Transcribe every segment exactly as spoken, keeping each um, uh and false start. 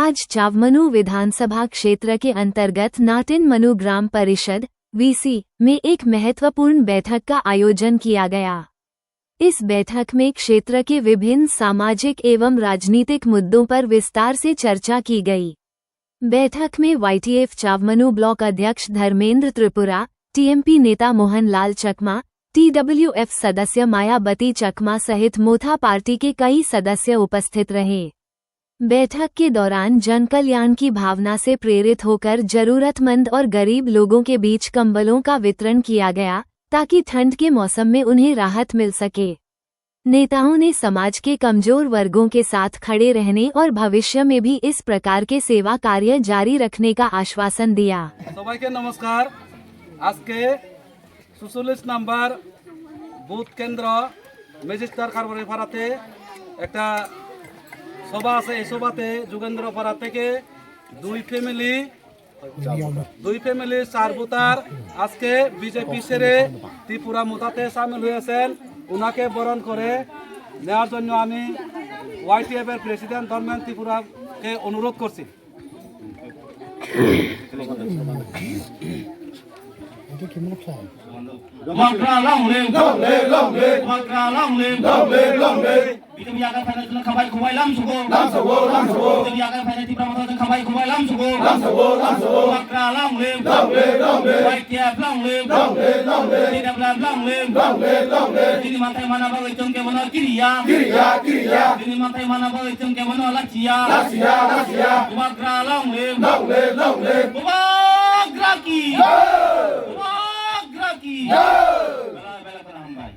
आज चावमनू विधानसभा क्षेत्र के अंतर्गत नाटिन मनु ग्राम परिषद, वीसी, में एक महत्वपूर्ण बैठक का आयोजन किया गया। इस बैठक में क्षेत्र के विभिन्न सामाजिक एवं राजनीतिक मुद्दों पर विस्तार से चर्चा की गई। बैठक में वाईटीएफ चावमनू ब्लॉक अध्यक्ष धर्मेंद्र त्रिपुरा, टीएमपी नेता मोहनलाल चकमा, टीडब्ल्यूएफ सदस्य मायावती चकमा सहित मोथा पार्टी के कई सदस्य उपस्थित रहे। बैठक के दौरान जन कल्याण की भावना से प्रेरित होकर जरूरतमंद और गरीब लोगों के बीच कंबलों का वितरण किया गया, ताकि ठंड के मौसम में उन्हें राहत मिल सके। नेताओं ने समाज के कमजोर वर्गों के साथ खड़े रहने और भविष्य में भी इस प्रकार के सेवा कार्य जारी रखने का आश्वासन दिया। সবাইকে নমস্কার। আজকে চুচল্লিশ নাম্বার বুথ কেন্দ্র ম্যাজিস্ট্রেট কারবারি পাড়াতে একটা সভা আছে। এই সভাতে যুগেন্দ্র পাড়া থেকে দুই ফ্যামিলি, দুই ফ্যামিলি চার ভোটার আজকে বিজেপি ছেড়ে ত্রিপুরা মোথাতে সামিল হয়েছেন। ওনাকে বরণ করে নেওয়ার জন্য আমি ওয়াইটিএফ এর প্রেসিডেন্ট ধর্মেন ত্রিপুরাকে অনুরোধ করছি। Bagra long live! Long live, long live! Bagra long live! Long live, long live! Bini yaga phaina jwng khabai khubai lam sugo. Lam sugo, lam sugo. Bini yaga phaina Tipra Motha jwng khabai khubai lam sugo. Lam sugo, lam sugo. Bagra long live! Long live, long live! Y T F long live! Long live, long live! T W F long live! Long live, long live! Bini manthai mana bagwi chwng kebono kiriya. Kiriya, kiriya! Bini manthai mana bagwi chwng kebono lachiya. Lachiya, lachiya! Bagra long live! Long live, long live! Bagra ki! Jai! Bagra ki! Jai! Bela, bela, bela hambai.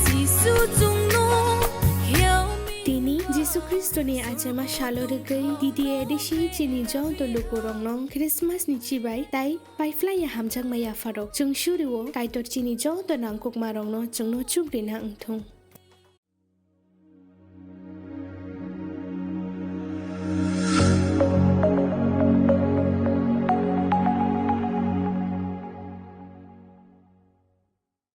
Jisu chwngno help me. Tini Jisu Khristoni achaima salo rwgwi D D A D C chini joto lukurokno Christmas ni chibai tai paiphlaiya hamjakma yapharok. Chwng surio Kaitor chini joto nangkukmarokno chwngno chukrina wngthung.